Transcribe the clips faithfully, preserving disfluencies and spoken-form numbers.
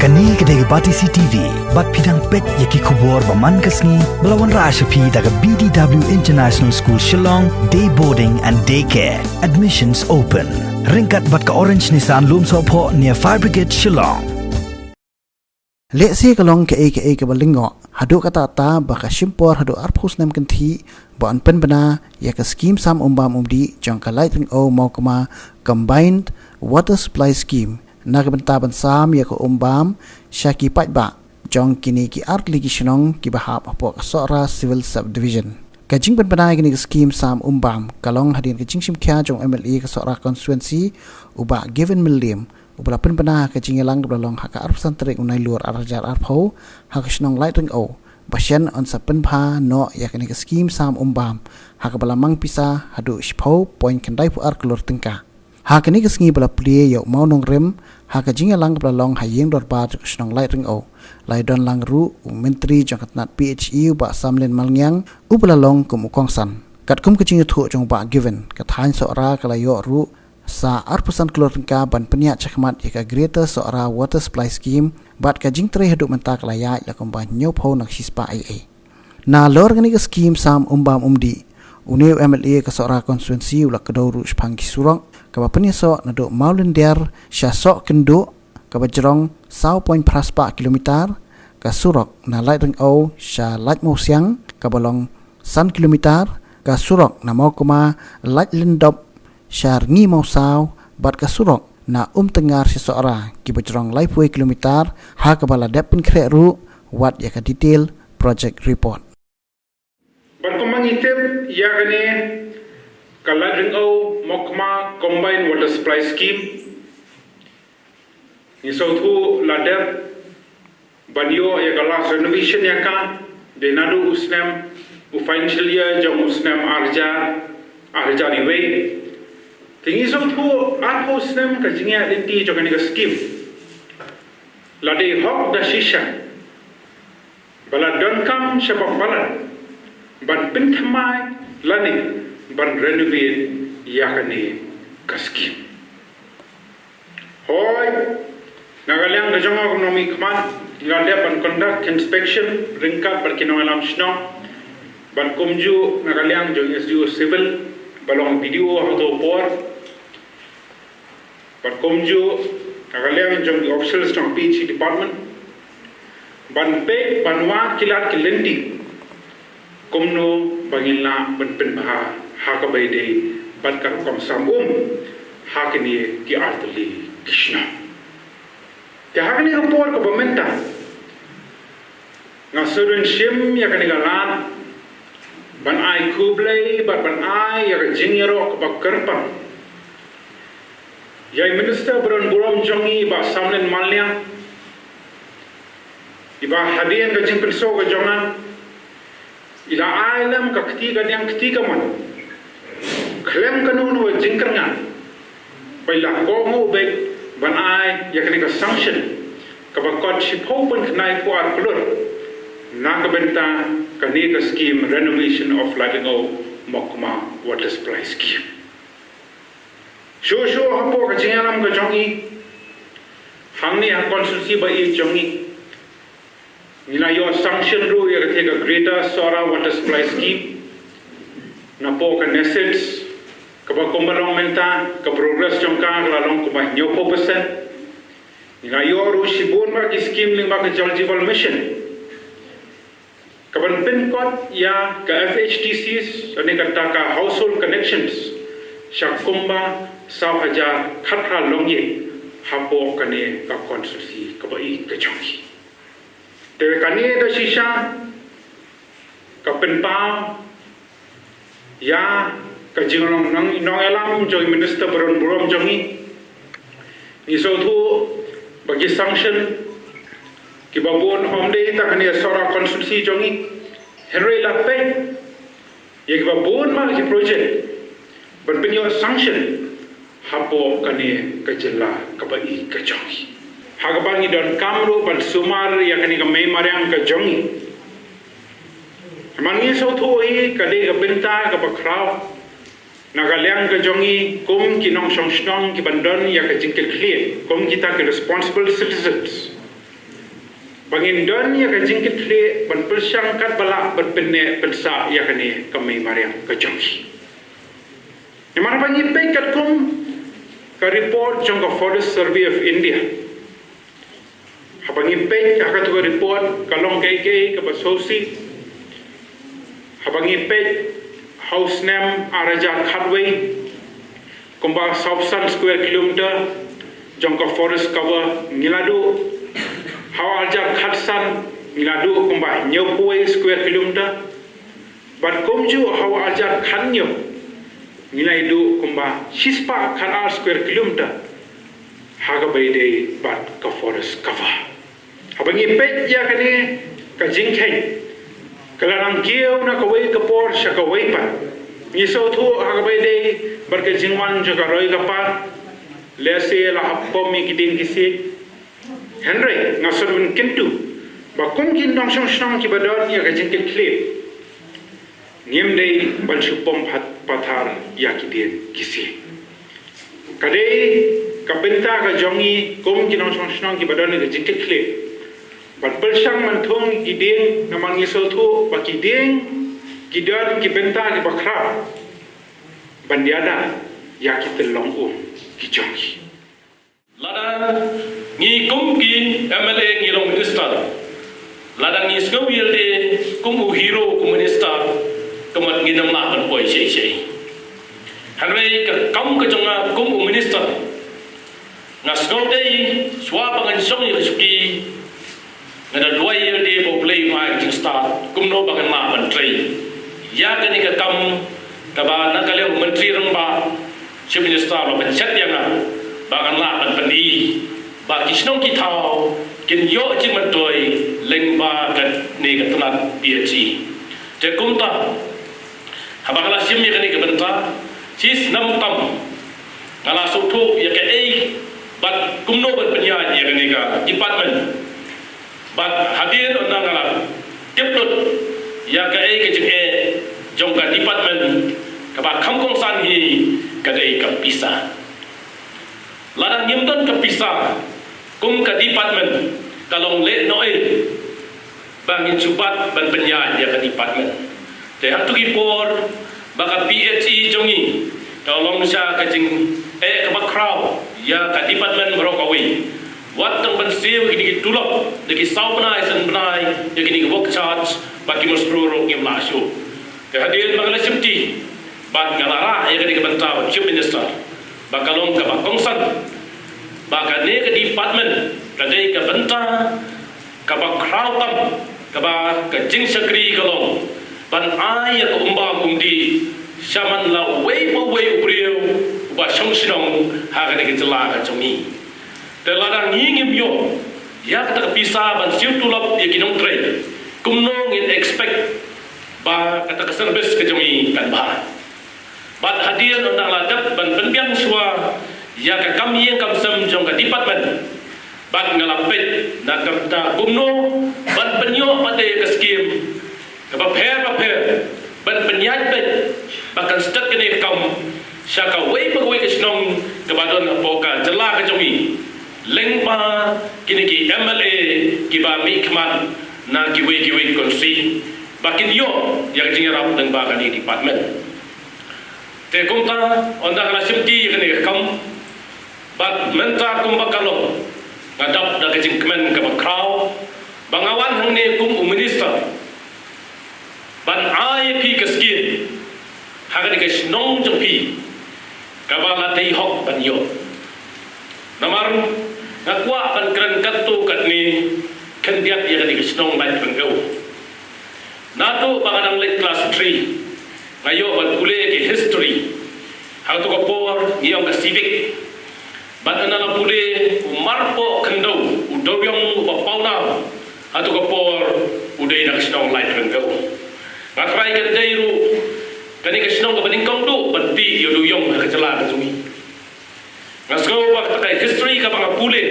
Kane ka dei ka Batesi T V, bad phi dang peit ïa ki khubor ba man ka sngi, ba la wanrah sha phi da ka B D W International School Shillong, Day Boarding and Day Care. Admissions open. Ryngkat bad ka Orange Nissan Lumsohphoh near Fire Brigade Shillong. Lehse ka long kaei kaei kaba lyngngoh, haduh katta katta ba ka shim por haduh arphew snem kynthih ba yn pynbna ïa ka skhim sam umbam umdih jong ka Laitryngeu Mawkma Combined Water Supply Scheme, na ka bynta ban sam ïa ka umbam sha ki paidbah jong kine ki artylli ki shnong kiba hap hapoh ka Sohra Civil Subdivision. Ka jingpynbna ïa kane ka skhim sam umbam ka long hadien ka jingshim khia jong u M L A ka Sohra Constituency, u Bah Given Mylliem, uba la pynbna ha ka jingïalang kaba la long ha ka arphew san tarik u Nailur arhajar arphew, ha ka shnong Laitryngeu, ba shen yn sa pynbha noh ïa kane ka skhim sam umbam, ha kaba la mang pisa haduh shiphew point khyndaiphew ar klur tyngka. Ha kane ka sngi ba la plie ïa u mawnongrim, ha ka jingïalang kaba la long ha ïing dorbar jong ka shnong Laitryngeu, la ïadon lang ruh u Myntri jong ka tnat P H E u Bah Samlin Malngiang, uba la long kum u kongsan. Katkum ka jingïathuh jong u Bah Given, ka thaiñ Sohra ka la ïoh ruh sa arphew san klur tyngka ban pynïaid shakhmat ïa ka Greater Sohra Water Supply Scheme, bad ka jingtrei haduh mynta ka la ïaid la kumba hynñiewphew na ka shispah eiei. Nalor kane ka skhim sam umbam umdih, une u M L A ka Sohra Constituency u la kdew ruh shaphang ki surok, kaba pynïasoh naduh Mawlyndiar sha Sohkynduh, kaba jrong saw point phra spah kilometer, ka surok na Laitryngeu sha Laitmawsiang, kaba long san kilometer, ka surok na Mawkma Laitlyndop sha Rngimawsaw, bad ka surok na Umtyngar sha Sohra, kiba jrong laiphew kilometer, ha kaba la dep pynkhreh ruh wat ïa ka detail project report. Bad kumba ngi tip ïa kane ka Laitryngeu Mawkma Combined Water Supply Scheme, ngi sngewthuh la dep ban ïoh ïa ka last renovation ïa ka, dei naduh u snem, u financial year jong u snem arhajar, arhajar iwei. Te ngi sngewthuh arphew snem ka jingïaid lynti jong kane ka skhim, la dei hok da shisha ba la donkam shapoh palat ban pynthymmai lane ban renovate ïa kane ka skhim. Hooid, na ka liang ka jong nga kum u nongmihkhmat, nga la dep ban conduct inspection ryngkat bad ki nongïalam shnong, bad kumjuh na ka liang jong S D O Civil, ba long B D O ha kato ka por, bad kumjuh na ka liang jong ki officials jong P H E department, ban peit ban wad ki lad ki lynti kumno ba ngin lah ban pynbha ha kaba ïadei bad ka rukom sam um ha kine ki artylli ki shnong. Te ha kane ka por kaba mynta, nga sngewdon shim ïa kane ka lad ban ai khublei bad ban ai ïa ka jingïaroh kaba kyrpang ïa i Minister ba don burom jong ngi, i Bah Samlin Malngiang, iba hadien ka jingpynsngew ka jong nga, i la ai lem ka kti kadiang kti kamon khlem kano kano ka jingkyrngah, ba i la kohnguh beit ban ai ïa kane ka sanction kaba kot shiphew point khyndaiphew ar klur na ka bynta kane ka skhim Renovation of Laitlyngeu Mawkma Water Supply Scheme. Shuh shuh hapoh ka jingïalam ka jong i, hangne ha constituency ba ïeit jong i, ngi la ïoh sanction ruh ïa kata ka Greater Sohra Water Supply Scheme, napoh ka NESAIDS, kaba kumba long mynta ka progress jong ka ka la long kumba hynñiewphew percent. Ngi la ïoh ruh shibun bha ki skhim lyngba ka Jal Jeevan Mission, kaban pynkot ïa ka F H T Cs, lane kata ka household connections, sha kumba saw hajar khatphra longïing hapoh kane ka constituency kaba ïeit ka jong i. Te kane da shisha ka pynpaw ïa ka jinglong nong, nongïalam jong i Minister ba don burom jong i. Ngi sngewthuh ba ki sanction kiba bun ym dei tang hangne Sohra constituency jong i, hynrei la peit ïa kiba bun bha ki project ban pynïoh sanction hapoh kane ka jylla kaba ïeit ka jong i. Ha kaba ngi donkam ruh ban sumar ïa kane ka mei mariang ka jong i. Namar ngi sngewthuh hi ka dei ka bynta kaba khraw na ka liang ka jong i kum ki nongshong shnong kiban don ïa ka jingkitkhlieh kum kita ki responsible citizens. ba ngin don ïa ka jingkitkhlieh ban pyrshang katba lah ban pynneh pynsah ïa kane ka mei mariang ka jong ki. Namar ba ngi peit katkum ka report jong ka Forest Survey of India. Haba ngi peit ha katu ka report ka long kaei kaei kaba sngewsih. Haba ngi peit ha u snem ar hajar khatwei, kumba saw san square kilometer jong ka forest cover ngi la duh. Ha u ar hajar khatsan ngi la duh kumba hynñiewphew square kilometer. Bad kumjuh ha u ar hajar khathynñiew ngi la ïoh duh kumba shispah khatar square kilometer ha kaba ïadei bad ka forest cover. Haba ngi peit ïa kane ka jingkheiñ, ka la nang kiew na kawei ka por sha kawei pat. Ngi sngewthuh ha kaba ïadei bad ka jingwan jong ka roi ka par, lehse la hap pom ïa ki dieng ki siej. Hynrei nga sngewthuh kyntu ba kum ki nongshong shnong kiba don ïa ka jingkitkhlieh, ngim dei ban shu pom pat pathar ïa ki dieng ki siej. Ka dei ka bynta ka jong ngi kum ki nongshong shnong kiba don ïa ka jingkitkhlieh ban pyrshang mynthung ki dieng, namar ngi sngewthuh ba ki dieng ki don ki bynta kiba khraw ban ïada ïa ki tyllong um ki jong ngi. Lada ngi kum ki M L A ngi long minister, lada ngi sngew ïalade kum u hero kum minister, ka mut ngin ym lah ban poi shei shei. Hynrei ka kam ka jong nga kum u minister, nga sngew dei shuwa ba ngan shong ïa ka shuki, nga da duwai ïalade ba U Blei un ai ka jingstad kumno ba ngan lah ban trei ïa kane ka kam kaba na ka liang u Myntri Rangbah, Chief Minister, u la pynshet ïa nga ba ngan lah ban pyni ba ki shnong ki thaw kin ïoh jingmyntoi lyngba kane ka tnat P H E. Te kumta, haba nga la shim ïa kane ka bynta, shisnem tam nga la sngewthuh ïa kaei bad kumno ban pynïaid ïa kane ka department. Bad hadien ynda nga la tip lut ïa kaei ka jingeh jong ka department, kaba kham kongsan hi ka dei ka pisa. Lada ngim don ka pisa kum ka department, ka long lehnohei ba ngin shu bat ban pynïaid ïa ka department. Te hangtu ki por ba ka P H E jong ngi ka long sha ka jingeh kaba khraw ïa ka department baroh kawei. Wat tang ban siew kine ki tulop da ki saw bnai san bnai ïa kine ki work charge, ba ki mushkil ruh ngim lah shuh. Te hadien ba nga la shimti bad nga la rah ïa kane ka bynta bad Chief Minister, ba ka long kaba kongsan ba kane ka department ka dei ka bynta kaba khraw tam, kaba ka jingshakri ka long ban ai ïa ka umbam umdih sha man la uwei pa uwei u briew uba shong shnong ha kane ka jylla ka jong ngi. Te lada ngi ngim ïoh ïa kata ka pisa ban siew tulop ïa ki nongtrei, kumno ngin expect ba kata ka service ka jong ngi kan bha? Bad hadien ynda nga la dep ban pynbiang shuwa ïa ka kam ïing kam sem jong ka department, bad nga la peit na ka bynta kumno ban pynïoh pat ïa ka skim kaba pher bapher ban pynïaid beit ba kan stet kane ka kam sha kawei pa kawei ka shnong kaba don hapoh ka jylla ka jong ngi, lyngba kine ki M L A kiba mihkhmat na kiwei kiwei ki constituency, ba kin ïoh ïa ka jingïarap lyngba kane ka department. Te kumta, ynda nga la shimti ïa kane ka kam, bad mynta kumba ka long, nga dap da ka jingkmen kaba khraw ba nga wan hangne kum u minister ban ai ïa phi ka skim ha kane ka shnong jong phi, kaba la dei hok ban ïoh. Namar nga kwah ban kren katto katne khyndiat ïa kane ka shnong Laitryngew. Naduh ba nga dang leit klas three, nga ïoh ban pule ki history. Ha kato ka por ngi ong ka civic. Bad ynda la pule u Marpoh Khyndew, u dewiong uba pawnam, ha kato ka por u dei na ka shnong Laitryngew. Nga trai ka dei ruh kane ka shnong kaba nyngkong duh ban tih ïa u dewiong ha ka jylla ka jong ngi. Nga sngew ba kata ka history kaba nga pule,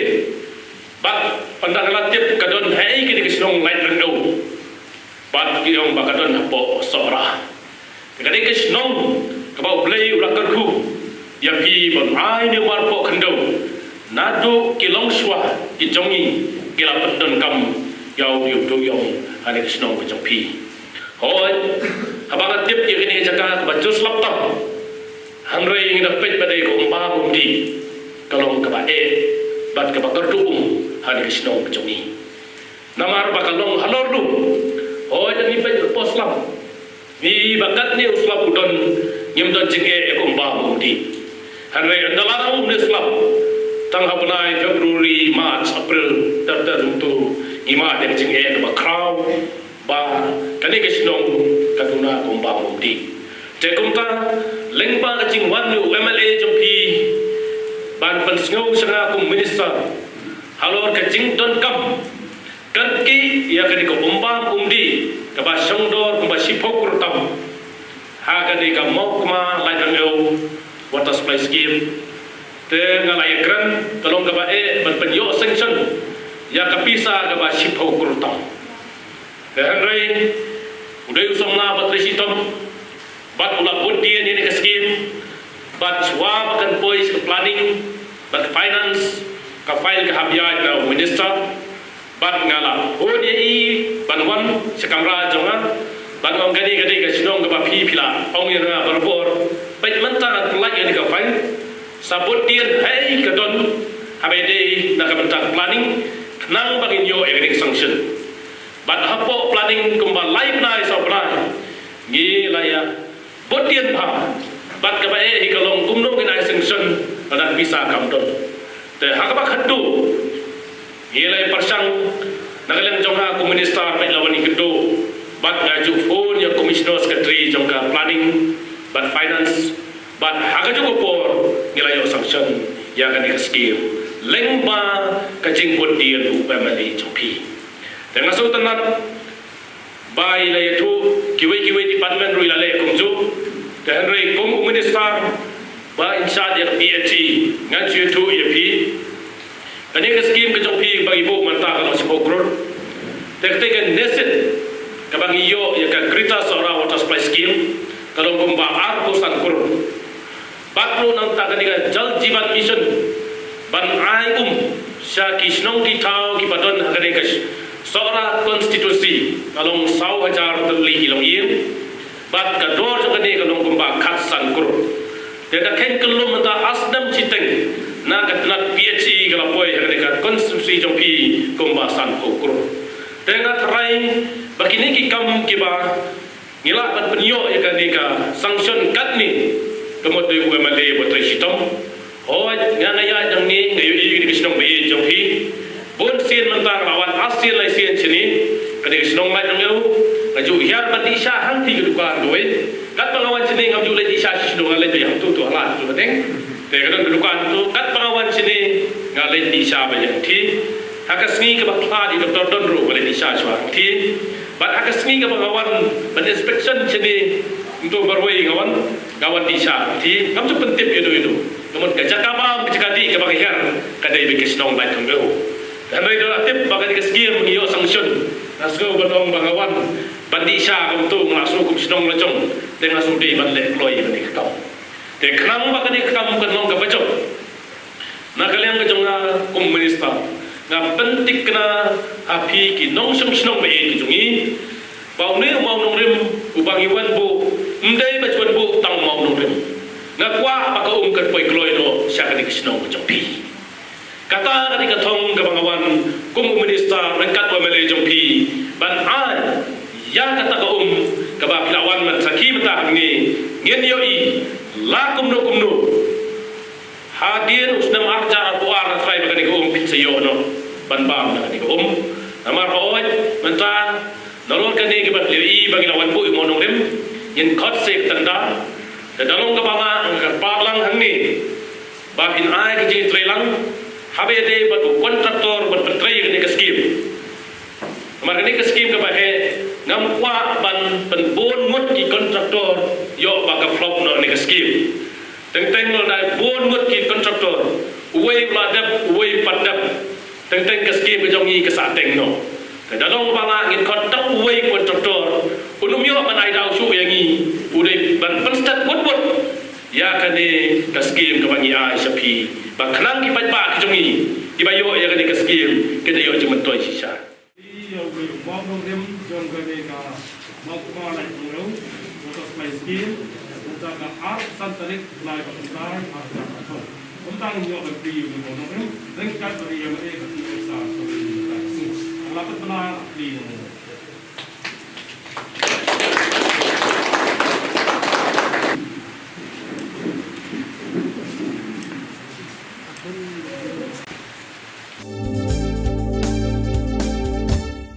bad ynda nga la tip ka don haei kane ka shnong Laitryngew, bad ki ong ba ka don hapoh Sohra. Kane ka shnong kaba U Blei u la kyrkhu ïa phi ban ai ne Marpoh Khyndew, naduh ki longshuwa ki jong ngi ki la pyndonkam Ïa u ïa u dewïong ha kane ka shnong ka jong phi. Hooid, haba nga tip ïa kane ka jaka kaba jur slap tam, hynrei ngi da peit ba dei ka umbam umdih ka long kaba eh bad kaba kyrduh um ha kane ka shnong ka jong ngi. Namar ba ka long halor lum. Hooid, ngi peit ba pos lam. Ngi ba katne u slap u don, ngim don jingeh ïa ka umbam umdih. Hynrei ynda la u ne slap, tang ha bnai February, March, April, ter ter hangto ngi mad ïa ka jingeh kaba khraw ba kane ka shnong ka duna ka umbam umdih. Te kumta, lyngba ka jingwan u M L A jong phi ban pynsngew sha nga kum minister halor ka jingdonkam kyrkieh ïa kane ka umbam umdih kaba shongdor kumba shiphew klur tam ha kane ka Mawkma Laitlyngiew Water Supply Scheme. Te nga la ïakren ka long kaba eh ban pynïoh sanction ïa ka pisa kaba shiphew klur tam. Te hynrei u dei u samla ba trei shitom bad u la bud dien ïa kane ka scheme bad shuwa ba kan poi sha ka planning bad ka finance, ka file ka hap ïaid na u minister. Bad nga la hun ïa i ban wan sha kamra jong nga ban ong kane ka dei ka shnong kaba phi phi la ong ïa nga barabor. Peit mynta nga pynlait ïa kane ka file, sa bud dien hei ka don haba ïadei na ka bynta ka planning khnang ba ngin ïoh ïa kane ka sanction. Bad hapoh planning kumba lai bnai saw bnai ngi la ïa bud dien bha. Bad kaba eh hi ka long kumno ngin ai sanction lada ka pisa kam don. Te ha kaba khatduh ngi la ïa pyrshang na ka liang jong nga kum minister, bad la wan ïa khatduh bad nga ju phone ïa commissioner secretary jong ka planning bad finance. Bad ha kajuh ka por ngi la ïoh sanction ïa kane ka scheme lyngba ka jingbud dien u M L A jong phi. Te nga sngewtynnat ba i la ïathuh, kiwei kiwei department ruh i la leh kumjuh. Te hynrei kum u minister ba in charge ïa ka P H E, ngan shu ïathuh ïa phi. Kane ka scheme ka jong phi ba ngi buh mynta ka long shiphew klur. Te kata ka NESID kaba ngi ïoh ïa ka Greater Sohra Water Supply Scheme ka long kumba arphew san klur. Bad ruh nangta kane ka Jal Jeevan Mission ban ai um sha ki shnong ki thaw kiba don ha kane ka Sohra constituency ka long saw hajar tylli ki longïing. Bad ka dor jong kane ka long kumba khatsan klur. Te da kheiñ kyllum mynta ar snem shiteng na ka tnat P H E ka la poi ha kane ka constituency jong phi kumba sanphew klur. Te nga tharai ba kine ki kam kiba ngi lah ban pynïoh ïa kane ka sanction katne, ka mut dei u M L A ba trei shitom. Hooid, nga nga ïaid hangne nga ïohi ïa kane ka shnong ba ïeit jong phi. Bun sien mynta nga la wan ar sien lai sien shane. Kane ka shnong Laitlyngiew nga ju hiar ban dih sha hangtei ka dukan kawei. Katba nga wan shane ngam ju leit dih sha sha shnong, nga leit ba ïa hangto to ha la to ka ding. Te ka don ka dukan to, katba nga wan shane nga leit dih sha ba ïa hangtei. Ha ka sngi kaba khlad i Doctor Don ruh nga leit dih sha shuwa hangtei. Bad ha ka sngi kaba nga wan ban inspection shane, nto marwei nga wan, nga wan dih sha hangtei. Ngam ju pyntip ïa no ïa no. Namar ka jaka bam, ka jaka dih kaba nga hiar ka dei beit ka shnong Laitlyngiew. Hynrei da la tip ba kane ka scheme ngi ïoh sanction, nga sngew ban ong ba nga wan ban dih sha kumto, nga la sngew kum shnong la jong. Te nga sngew dei ban leh kloi ïa kane ka kam. Te khnang ba kane ka kam kan long kaba jop na ka liang ka jong nga kum minister, nga pynthikna ha phi ki nongshong shnong ba ïeit ki jong ngi ba une u mawnongrim uba ngi wan buh ym dei ba ju wan buh tang u mawnongrim. Nga kwah ba ka um kan poi kloi noh sha kane ka shnong ka jong phi. Kata ka dei ka thong kaba nga wan kum u minister ryngkat u M L A jong phi ban ai ïa kata ka um kaba phi la wan ban sakhi mynta hangne. Ngin ïohi la kumno kumno hadien u snem ar hajar arphew ar, nga tharai ba kane ka um phin sa ïoh noh ban bam na kane ka um. Namar hooid mynta nalor kane kaba phi la ïohi ba ngi la wan buh ïa u mawnongrim, ngin khot sa ka tender. Te da long kaba nga nga kyrpad lang hangne ba phin ai ka jingtreilang haba ïadei bad u kontraktor ban pyntrei ïa kane ka skim. Namar kane ka skim kaba heh ngam kwah ban pynbun ngut ki kontraktor ïoh ba ka flop noh kane ka skim. Teng teng lada bun ngut ki kontraktor, uwei u la dep uwei pat dep, teng teng ka skim ka jong ngi ka sah teng noh. Te da long ba lah ngin khot tang uwei kontraktor, un ym ïoh ban ai daw shuh ïa ngi, u dei ban pynstet bud bud ïa kane ka skim kaba ngi ai sha phi, ba khnang ki paidbah ki jong ngi kiba ïoh ïa kane ka skim kin da ïoh jingmyntoi shisha. Mawknongrim jong kane ka Mawkmawlai Nongrew Water Supply Scheme, mynta ka arphew san tarik bnai ba kynthai arphew san. Kumta ngin ïoh ban plie ïa u Mawknongrim ryngkat bad ïa u M L A ka T O sa ka ri ka sngi. Nga la pynbna plie ïa u.